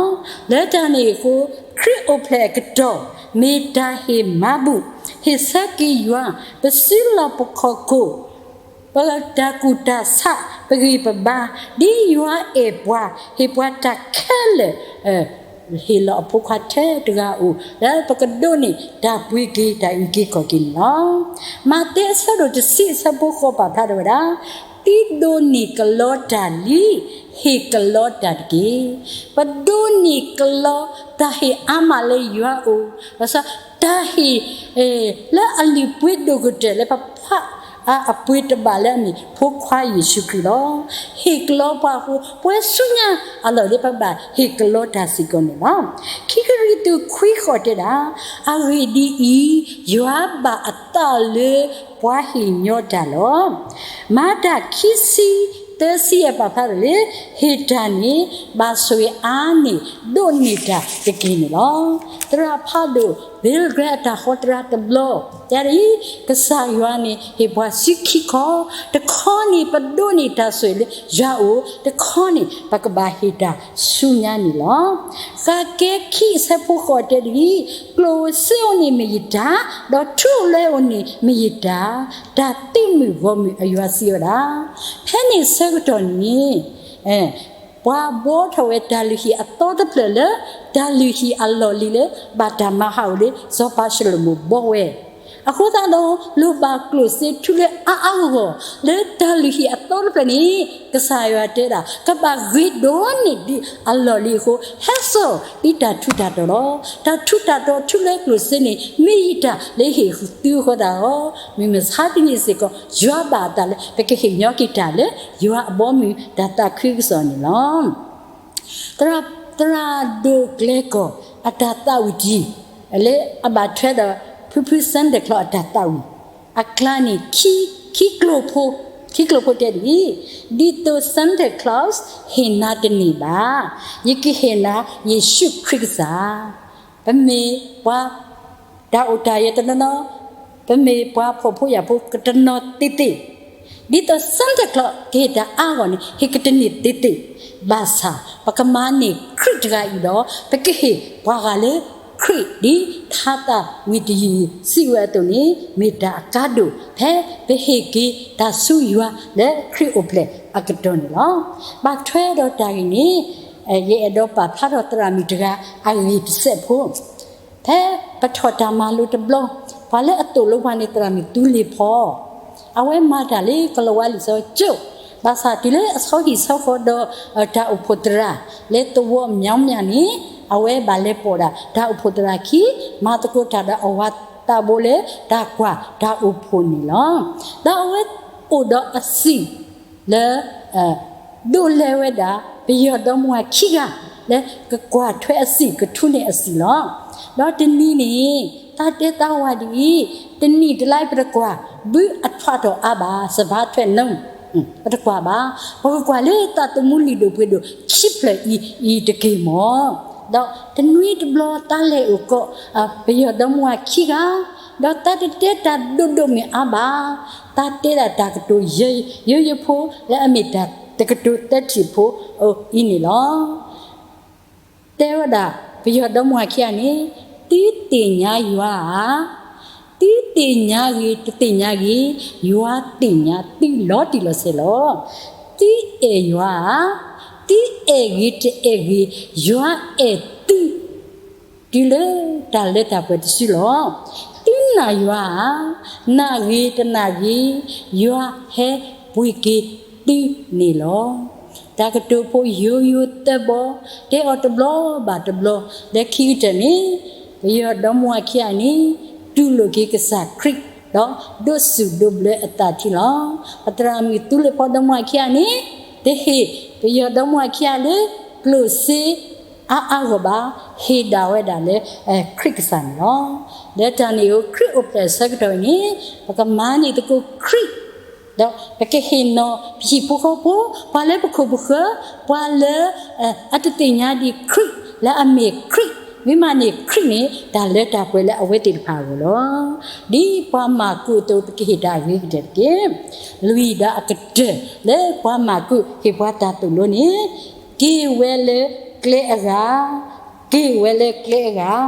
လၢတၢ်န့ၣ်အဃိ, ခရံာ်အိၣ်ဖျဲၣ်အကတီၢ်, မ့ၢ်တၢ်ဟ့ၣ်မၤဘူၣ်, ဟ့ၣ်ဆၢက့ၤယွၤ, ပစုလီၢ်ပခီၣ်ခိၣ် ပတၢ်ကူၣ်တၢ်ဆး ပဂံၢ်ပဘါ, ဒ်ယွၤအဲၣ်ပှၤ, ဟ့ၣ်ပှၤတၢ်ခဲလၢာ်, ဟ့ၣ်လီၤအဖိခွါထဲတဂၤဧိၤ, လၢပကဒိးန့ၢ်တၢ်ပှ့ၤက့ၤတၢ်အုၣ်က့ၤခီၣ်က့ၤန့ၣ်လီၤ. မးသဲအဆၢဒိၣ်တဆံအဆၢဖိဃိးပာ်ဖျါထီၣ်ဝဲဒၣ်, သုဒိးန့ၢ်ကလီတၢ်လံ, ဟ့ၣ်ကလီတၢ်တက့ၢ်. ပဒိးန့ၢ်ကလီတၢ်ဟ့ၣ်အါမးလၢယွၤအအိၣ်, ဘၣ်ဆၣ်တၢ်ဟ့ၣ် လၢအလုၢ်ပှ့ၤဒိၣ်ကတၢၢ်လၢပဖးအါ အပှ့ၤတဘၣ်လၢအမ့ၢ်ဖိခွါယ့ၣ်ၡူးခရံာ်လီၤ. ဟ့ၣ်ကလီပှၤအဃိ, ပဝဲဆူညါအလီၢ်လၢပဘၣ်ဟ့ၣ်ကလီတၢ်စ့ၢ်ကီးန့ၣ်လီၤ. ခံကရံၣ်သူးခွံဃိးတဲဒၣ်, အဂ့ၢ်ဒ်အံၤ, ယွၤဘၣ်အသးလၢပှၤဟ့ၣ်ညီတၢ်လီၤ. မၤတၢ်ခံဆံသၢဆံအပာ်ဖျါထီၣ်လၢ, ဟ့ၣ်တၢ်န့ၣ် ဘၣ်ဆိၣ်ဂ့ၤအါန့ၢ်ဒိးန့ၢ်တၢ်တက့ၢ်န့ၣ်လီၤ. သရၣ်ဖးဒိၣ် Billy Graham အတၢ်ဃီတရၢ်တဘျီ, တဲဒ်အံၤ, ကစၢ်ယွၤန့ၣ် ဟ့ၣ်ပှၤစုခံခီ, တခီန့ၣ် ပဒိးန့ၢ်တၢ်ဆိၣ်ဂ့ၤလၢယွၤအအိၣ်, တခီန့ၣ် ပကဘၣ်ဟ့ၣ်တၢ်ဆူညါန့ၣ်လီၤ. ဃးကဲခံအဆၢဖိဃိးတဲဒ်အံၤ, ကျိၣ်စ့အိၣ်န့ၣ်မ့ၢ်ယတၢ်, ဒီးထူလွဲအိၣ်န့ၣ်မ့ၢ်ယတၢ်, တၢ်သုးမုၢ်ဂီၢ်မုၢ်အယွၤစံးဝဲဒၣ်. ဖဲန့ၣ်ဆၢကတီၢ်န့ၣ် ပှၤဘှီထီၣ်ဝဲတၢ်လုၢ်ဟံၣ်အသီတဖျၢၣ်လၢ တၢ်လုၢ်ဟံၣ်အလီၢ်လံၤလၢ ဘၣ်တၢ်မၤဟးဂီၤလၢ စီၤပၤၡလိၤမိၣ်ဘှီဝဲ, အဃိသတးဒီး လိၣ်ဘၣ်ကျိၣ်စ့ထူလွဲအါအါဂီၢ်ဂီၢ် လၢတၢ်လုၢ်ဟံၣ်အသီတဖျၢၣ်န့ၣ် ကစၢ်ယွၤတဲဒၣ် ကဘၣ်ဂ့ၤဒိၣ်န့ၢ်ဒံးအလီၢ်လံၤအဃိ ဟဲစိာ်သုတၢ်ထူးတၢ်တီၤလီၤ. တၢ်ထူးတၢ်တီၤထူလွဲကျိၣ်စ့န့ၣ် မ့ၢ်ယတၢ်လၢဟ့ၣ်သုအဃိသတးဒီး မုၢ်မဆါတနံၤစ့ၢ်ကီး ယွၤဘၣ်အသးလၢ ပကဟ့ၣ်ညီက့ၤတၢ်လၢ ယွၤအဘီအမုၢ်တၢ်သးခုကစီၣ်န့ၣ်လီၤ. သရၣ်ဒိၣ်ကျဲကီၢ်အတၢ်သးဝံၣ်တယုၢ် လၢအဘၣ်ထွဲဒီး ဖုဖု Santa Claus အတၢ်သးဝံၣ် အကျါန့ၣ် ခံကျိၤဖိ, ခံကျိၤဖိတဲဒ်အံၤ, ဒ်သိး Santa Claus ဟ့ၣ်နၤတန့ၢ်ဘၣ်, ယကဟ့ၣ်နၤယ့ၣ်ၡူးခရံာ်ကစၢ်. ပမ့ၢ်ပှၤ တၢ်အိၣ်တၢ်ယၢၤတနီၤနီၤ, ပမ့ၢ်ပှၤဖှီၣ်ဖိယာ်ဖိကတနီၤသ့သ့, ဒ်သိး Santa Claus ကဟ့ၣ်တၢ်အါဂီၢ်န့ၣ် ဟ့ၣ်ကတန့ၢ်သ့သ့, ဘၣ်ဆၣ် ပကမၤန့ၢ်ခရံာ်တဂၤအံၤဒီး ပကဟ့ၣ်ပှၤဂၤလၢခရံာ် ဒ်ထါသးဝံၣ်တယုၢ်စံးဝဲအသိးန့ၣ် မ့ၢ်တၢ်အကါဒိၣ် ဖဲပဟ့ၣ်က့ၤတၢ်ဆူယွၤလၢခရံာ်အိၣ်ဖျဲၣ်အကတီၢ်န့ၣ်လီၤ. ဘၣ်ထွဲဒီးတၢ်ဂ့ၢ်န့ၣ် ယအဲၣ်ဒိးပာ်ဖျါထီၣ်သရၣ်မုၣ်တဂၤအဂ့ၢ်တစဲးဖိ ဖဲပထီၣ်တၢ်မၤလိတဘျီ, ပှၤလၢအသိၣ်လိပှၤန့ၣ် သရၣ်မုၣ်သူလ့ၤဖီ, အဝဲမၤတၢ်လၢကလၤဝါလံာ်စီဆှံကၠိ, ဘၣ်ဆၣ်တုၤလၢအဆီဟံၣ်ဆီဃီဒီး တၢ်အိၣ်ဖှိၣ်သရၣ် လၢသဝီမျီးမျၢ်န့ၣ် အဝဲဘၣ်လဲၤပိာ်ဒၣ် တၢ်အိၣ်ဖှိၣ်သရၣ်ခံ, မၤသကိးတၢ်ဒီးအဝၤသးဘိလၢတၢ်ကွၢ်တၢ်အိၣ်ဖှိၣ်န့ၣ်လီၤ. ဒီးအဝဲအိၣ်ဒီးအစံာ် လၢ ဒိးလဲဝဲဒၣ် ပယီၤဒီမါဝၤခံဂၤ လၢကကွၢ်ထွဲအစံာ် ကထူန့ၢ်အစံာ်လီၤ. ဒီးတနံၤန့ၣ် သးတဲသးဝၤဒ်အံၤ, တနံၣ်တလါအံၤ ပတကွၢ်ဘုအထွးထီၣ်အါဘၣ် စဘါထွဲနုံ, ပတကွၢ်ဘၣ်, ပကကွၢ်လၢသးသမူလုၢ်ဒိၣ်ပှ့ၤဒိၣ်ခံဖျၢၣ်အံၤတက့ၢ်မီၢ်. ဒီးတနွံတဘျီသးလဲၤအိၣ်ကိး ပယီၤဒီမါဝၤခံဂၤ, ဒီးသးတတဲတၢ်ဒိၣ်ဒိၣ်မုၢ်အါဘၣ်, သးတဲဒၣ်တၢ်ကတိၤယၢယၢဖိ လၢအမ့ၢ်တၢ်တကတိၤသၢထံၣ်ဖိအံၤန့ၣ်လီၤ. တဲဝဲဒၣ် ပယီၤဒီမါဝၤခံဂၤန့ၣ်, သုသ့ၣ်ညါယွၤဧါ, သုသ့ၣ်ညါဂ့ၤတသ့ၣ်ညါဂ့ၤ, ယွၤသ့ၣ်ညါသုလီၤတံၢ်လီၤဆဲးလီၤ. သုအဲၣ်ယွၤဧါ, သုအဲၣ်ဂ့ၤတအဲၣ်ဂ့ၤ, ယွၤအဲၣ်သု တုၤလၢတၢ်လၢတၢ်ပှဲၤတစုလီၤ. သုနာ်ယွၤဧါ, နာ်ဂ့ၤတနာ်ဂ့ၤ, ယွၤဟဲပှ့ၤက့ၤသုန့ၣ်လီၤ. တၢ်ကတိၤဖိယိယိသၢဘီ, တဲအီၤတဘျီဘၣ်တဘျီ, လၢခံကတၢၢ်န့ၣ် ပယီၤဒီမါဝၤခံဂၤန့ၣ် တူၢ်လိာ်က့ၤကစၢ်ခရံာ် ဒီးဒိးစူၣ်ဒိးဘျၢအသးထံလီၤ. ပသရၣ်မုၣ်သူလ့ၤဖီဒီမါဝၤခံဂၤန့ၣ် တဟ့ၣ်ပယီၤဒီမါဝၤခံဂၤလၢ ကျိၣ်စ့အါအါဂီၢ်ဘၣ်, ဟ့ၣ်ဒၣ်ဝဲဒၣ်လၢခရံာ်ကစၢ်န့ၣ်လီၤ. လၢတၢ်န့ၣ်အဃိ ခရံာ်အိၣ်ဖျဲၣ်အဆၢကတီၢ်အံၤန့ၣ် ပကမၤန့ၢ်သကိးခရံာ် ဒီးပကဟ့ၣ်နီၤပဟံၣ်ဖိဃီဖိ, ပှၤလၢပခိၣ်ပဃၢၤ, ပှၤလၢအတသ့ၣ်ညါဒံးခရံာ်လၢအမ့ၢ်ခရံာ် မ့ၢ်မးန့ၣ် ခရံာ်န့ၣ် တၢ်လၢတၢ်ပှဲၤလၢအဝဲသ့ၣ်တဖၣ်အဂီၢ်လီၤ. ဒ်ပှၤမၢ်ကူးအသိး ပကဟ့ၣ်တၢ်အဂ့ၤကတၢၢ်တက့ၢ်. လွံၢ်ဒီးအကတၢၢ် လၢပှၤမၢ်ကူးဟ့ၣ်ပှၤတၢ်သိၣ်လိန့ၣ်, က့ၤဝဲလၢကျဲအဂၤ, က့ၤဝဲလၢကျဲအဂၤ,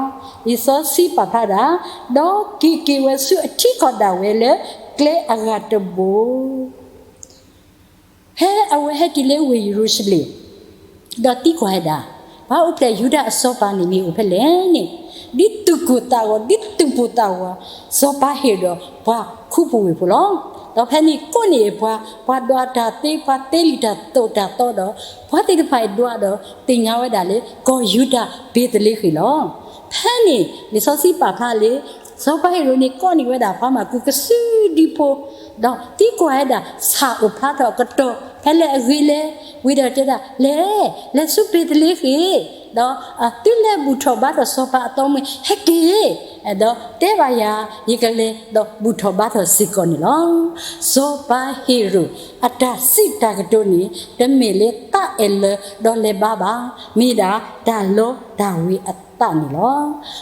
လံာ်စီဆှံပာ်ဖျါဒၣ်, ဒီးက့ၤက့ၤဝဲဆူအထံကီၢ်ဒၣ်ဝဲလၢကျဲအဂၤတဘိ ဖဲအဝဲဟဲတုၤလၢဝ့ၢ်ယရူၤၡလ့ၣ်, ဒီးသံကွၢ်ဝဲဒၣ်, ပှၤအိၣ်ဖျဲၣ်ယူဒၤအစီၤပၤန့ၣ်မ့ၢ်အိၣ်ဖဲလဲၣ်န့ၣ်, ဒ်သူၣ်ကိၢ်သးဂီၤ ဒ်သူၣ်ပိၢ်သးဝး စီၤပၤဟ့ၤရိာ်ဒီးပှၤခူပူၤဝ့ၢ်ဖိလီၤ. ဒီးဖဲန့ၣ်ကိးန့ၢ်ပှၤ, ပှၤဒွးတၢ်သ့ ပှၤသ့လံာ်တၢ်သိၣ်တၢ်သီဒီး ပှၤသ့ၣ်တဖၣ်အံၤဒွးဒီးသ့ၣ်ညါဝဲဒၣ်လၢ ကီၢ်ယူဒၤဘ့းသလ့ဃ့ၣ်လီၤ. ဖဲန့ၣ် လံာ်စီဆှံပာ်ဖျါလၢ စီၤပၤဟ့ၤရိာ်န့ၣ် ကိးန့ၢ်ဝဲဒၣ်ပှၤမၢ်ကူးကစုဒုဖိ, ဒီးသံကွၢ်ဝဲဒၣ် ဆၣ်အိၣ်ဖျါထီၣ်အကတီၢ် ဖဲလဲၣ်အဂ့ၢ်လဲၣ်, ဝံၤဒီးတဲဒၣ် လဲၤ, လဲၤဆူဘ့းသလ့ဃ့ၣ်, ဒီးသုလဲၤဘူၣ်ထီၣ်ဘါထီၣ်စီၤပၤအသီမ့ၢ် ဟဲက့ၤ, ဒီးတဲဘၣ်ယၤ ယကလဲၤဒီးဘူၣ်ထီၣ်ဘါထီၣ်စ့ၢ်ကီးန့ၣ်လီၤ. စီၤပၤဟ့ၤရိာ်အတၢ်စံးတၢ်ကတိၤန့ၣ် တမ့ၢ်လၢသးအဲၣ်လၢၤဒီးလဲၤဘါဘၣ်, မ့ၢ်ဒၣ်တၢ်လီတၢ်ဝ့ၤအသးန့ၣ်လီၤ.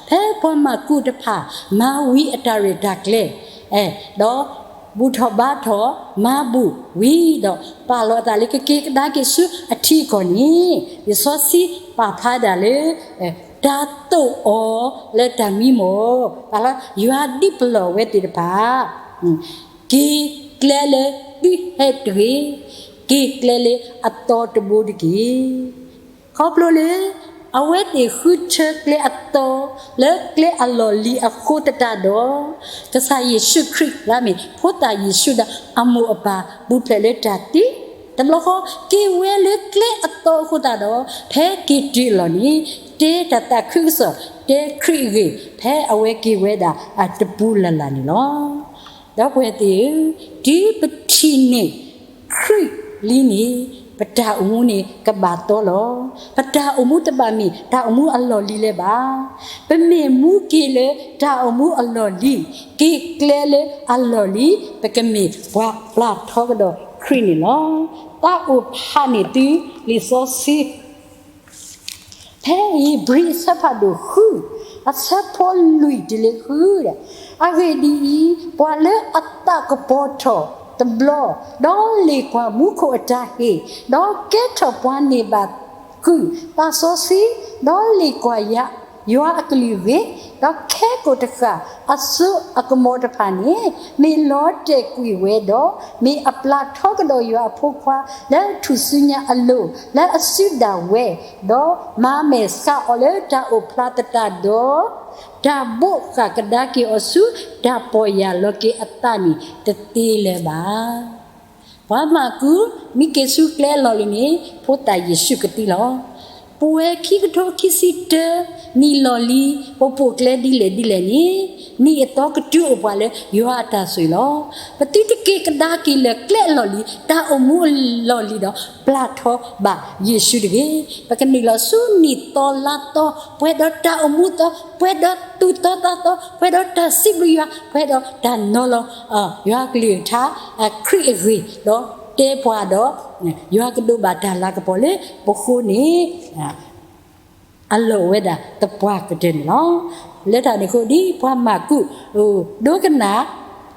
ဖဲပှၤမၢ်ကူးတဖၣ် မၤဝံၤအတၢ်ရဲၣ်တၢ်ကျဲၤ ဒီးဘူၣ်ထီၣ်ဘါထီၣ် မၤဘူၣ်ဝံၤဒီး ပာ်လီၤအသးလၢကက့ၤကဒါက့ၤဆူအထံအကီၢ်န့ၣ် လံာ်စီဆှံပာ်ဖျါဒၣ်လၢ တၢ်သိၣ်အီၤလၢတၢ်မံမီၢ်, ပာ်လီၤယွၤဒ်ပလီၢ်ဝဲသ့ၣ်တဖၣ် က့ၤကျဲလၢသုဟဲတဂ့ၤ, က့ၤကျဲလၢအသီတဘိတက့ၢ်. ခီဖျိလၢ အဝဲသ့ၣ်ဃုထၢကျဲအသီ လၢကျဲအလီၢ်လံၤအဃိသတးဒီး ကစၢ်ယ့ၣ်ၡူးခရံာ် လၢမ့ၢ်ဖိသၣ်ယ့ၣ်ၡူးဒီးအမိၢ်အပၢ်ပူၤဖျဲးလၢတၢ်သံ, တဘျီဃီ က့ၤဝဲလၢကျဲအသီအဃိသတးဒီး ဖဲက့ၤတုၤအလီၢ်န့ၣ် တဲတၢ်သးခုကစီၣ် တဲခရံာ်အဂ့ၢ် ဖဲအဝဲက့ၤဝဲဒၣ်အတပူၤလၢ်လၢ်န့ၣ်လီၤ. ဒီပုၢ်ဝဲၢ်သ့ၣ်ဧၢ, တုၤပထံၣ်န့ၢ်ခရံာ်လံန့ၣ် ပတၢ်အိၣ်မူန့ၣ်ကဘၣ်သီလီၤ. ပတၢ်အိၣ်မူတဘၣ်မ့ၢ်တၢ်အိၣ်မူအလီၢ်လံၤလၢၤဘၣ်. ပမ့ၢ်မူက့ၤလၢတၢ်အိၣ်မူအလီၢ်လံၤ, က့ၤကျဲလၢအလီၢ်လံၤ, ပကမ့ၢ်ပှၤပျၢ်ထီကဒီးခရံာ်န့ၣ်လီၤ. သးအိၣ်ဖးန့ၢ်သုလံာ်စီဆှံ ဖဲဧ့ၤဘြံၤအဆၢဖးဒိၣ်ဃု, အဆၢဖိလွံၢ်တုၤလၢဃု, အဂ့ၢ်ဒ်အံၤ, ပှၤလၢအသးကပီၤထီၣ်တဘျီ, ဒီးလ့ၣ်ကွၢ်မူခိၣ်အတၢ်ဟ့ၣ်, ဒီးကဲထီၣ်ပှၤန့ၢ်ဘၣ်ကုၢ်သးစီဆှံ, ဒီးလ့ၣ်ကွၢ်ယွၤအကလုၢ်အဂ့ၢ်, ဒီးခဲကိာ်တဃၣ်အစိအကမီၤတဖၣ်န့ၣ် မ့ၢ်လီၤတဲာ်ကွံာ်ဝဲဒီး, မ့ၢ်အပျၢ်ထီကဒီးယွၤအဖိခွါ လၢထူၣ်စုညါအလိၤ လၢအစုဒၣ်ဝဲ, ဒီးမၤမဲာ်ဆှးအီၤလၢတၢ်အိၣ်ဖျါသတးဒီး, တၢ်ဘိးဃၣ်ကဒါက့ၤအီၤဆူ တၢ်ပီၢ်ယၢ်လီၤက့ၤအသးန့ၣ်တသ့လၢၤဘၣ်. ပှၤမၢ်ကူး မ့ၢ်က့ၤဆူကျဲအလီၢ်လံၤန့ၣ် ဖိသၣ်ယ့ၣ်ၡူးကသံလီၤ. ပဝဲခံကထိခံဆံတၢ နံၣ်လီၢ်လံၤ ပပိာ်ကျဲဒ်လဲၣ်ဒ်လဲၣ်န့ၣ်, နံၣ်အသီကတုၤအိၣ်ပှၤလၢယွၤအတၢ်ဆိၣ်ဂ့ၤလီၤ. ပသုတက့ၤကဒါက့ၤလၢကျဲအလီၢ်လံၤ တၢ်အိၣ်မူအလီၢ်လံၤဒီး ပျၢ်ထီဘၣ်ယ့ၣ်ၡူးတဂ့ၤ. ပကနုာ်လီၤဆူနံၣ်သီလါသီ ပှဲၤဒီးတၢ်အိၣ်မူသီ, ပှဲၤဒီးသူၣ်သီသးသီ, ပှဲၤဒီးတၢ်စံးဘျုးယွၤ, ပှဲၤဒီးတၢ်နီၤလီၤ ယွၤကလုၢ်ကထါ ခရံာ်အဂ့ၢ်ဒီး တဲပှၤဒီး ယွၤကဒိးဘၣ်တၢ်လၤကပီၤလၢပဃိန့ၣ် အလီၢ်အိၣ်ဝဲဒၣ်သပှၢ်ကတၢၢ်န့ၣ်လီၤ. လၢတၢ်န့ၣ်အဃိ ဒ်ပှၤမၢ်ကူး ဒိကနၣ်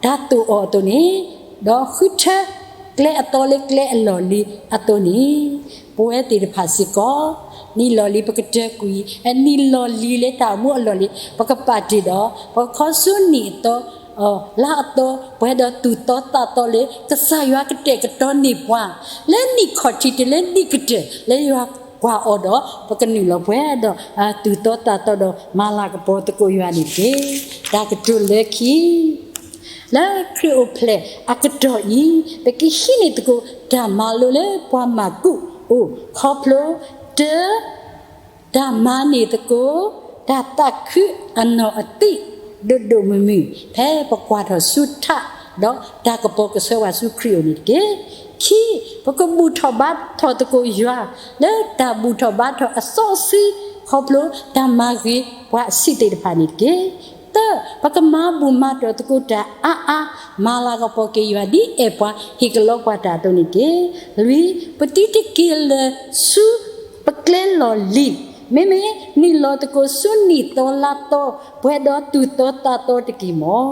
တၢ်သိၣ်အီၤအသိးန့ၣ်, ဒီးဃုထၢကျဲအသီလၢကျဲအလီၢ်လံၤအသိးန့ၣ်, ပဝဲသ့ၣ်တဖၣ်စ့ၢ်ကီး နံၣ်လီၢ်လံၤပကတၢၢ်ကွံာ်, နံၣ်လီၢ်လံၤလၢတၢ်အိၣ်မူအလီၢ်လံၤ ပကပာ်တ့ၢ်ဒီး ပခီဆူနံၣ်အသီ လါအသီ ပှဲၤဒီးသူၣ်သီသးသီလၢ ကစၢ်ယွၤကတဲာ်ကတီၤန့ၢ်ပှၤ လၢနံၣ်ခီၣ်ထံးတုၤလၢနံၣ်ကတၢၢ် လၢယွၤကွၢ်အီၤဒီး ပကနုာ်လီၤပှဲၤဒီး သူၣ်သီသးသီဒီးမၤလၤကပီၤသကိးယွၤန့ၣ်တက့ၢ်. တၢ်ကတိၤလၢခံ လၢခရံာ်အိၣ်ဖျဲၣ်အကတီၢ်အံၤ ပကဟံးန့ၢ်သကိးတၢ်မၤလိလၢပှၤမၢ်ကူးအိၣ် ခီဖျိ တၢ တၢ်မၤန့ၢ်သကိး တၢ်သးခုအနီၢ်အသံၣ် ဒိၣ်ဒိၣ်မုၢ်မုၢ် ဖဲပကွၢ်ထီၣ်ဆူထး ဒီးတၢ်ကပီၤကဆှၢပှၤဆူခရံာ်အအိၣ်န့ၣ်တက့ၢ်. ခံ, ပကဘူၣ်ထီၣ်ဘါထီၣ်သကိးယွၤ လၢတၢ်ဘူၣ်ထီၣ်ဘါထီၣ်အစီဆှံ ခီဖျိတၢ်မၤဂ့ၤပှၤအဆံးသ့ၣ်တဖၣ်န့ၣ်တက့ၢ်. သၢ, ပကမၤဘူၣ်မၤတီၢ်သကိးတၢ်အါအါ မၤလၤကပီၤက့ၤယွၤဒ်အဲၣ်ပှၤဟ့ၣ်ကလီပှၤတၢ်အသိးန့ၣ်တက့ၢ်. လွံၢ်, ပသုတက့ၤလၢၤဆူပကျဲလီၢ်လံၤ မ့မ့ၢ်နုာ်လီၤသကိးဆူနံၣ်သီလါသီ ပှဲၤဒီးသူၣ်သီသးသီတက့ၢ်မီၤ.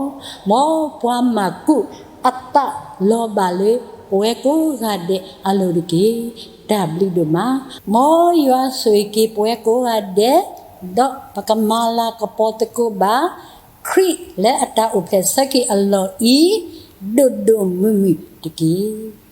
မ်ပှၤမၤကူၣ်အသးလီၤဘၣ်လၢပဝဲကိးဂၤဒဲးအလိၤတက့ၢ်. တၢ်ဘျုးဒိၣ်မး. မ်ယွၤဆိၣ်ဂ့ၤက့ၤပဝဲကိးဂၤဒဲး, ဒီးပကမၤလၤကပီၤသကိးဘၣ် ခရံာ်လၢအတၢ်အိၣ်ဖျဲၣ်ဆၢက့ၤအလီၢ်အံၤ ဒိၣ်ဒိၣ်မုၢ်မုၢ်တက့ၢ်.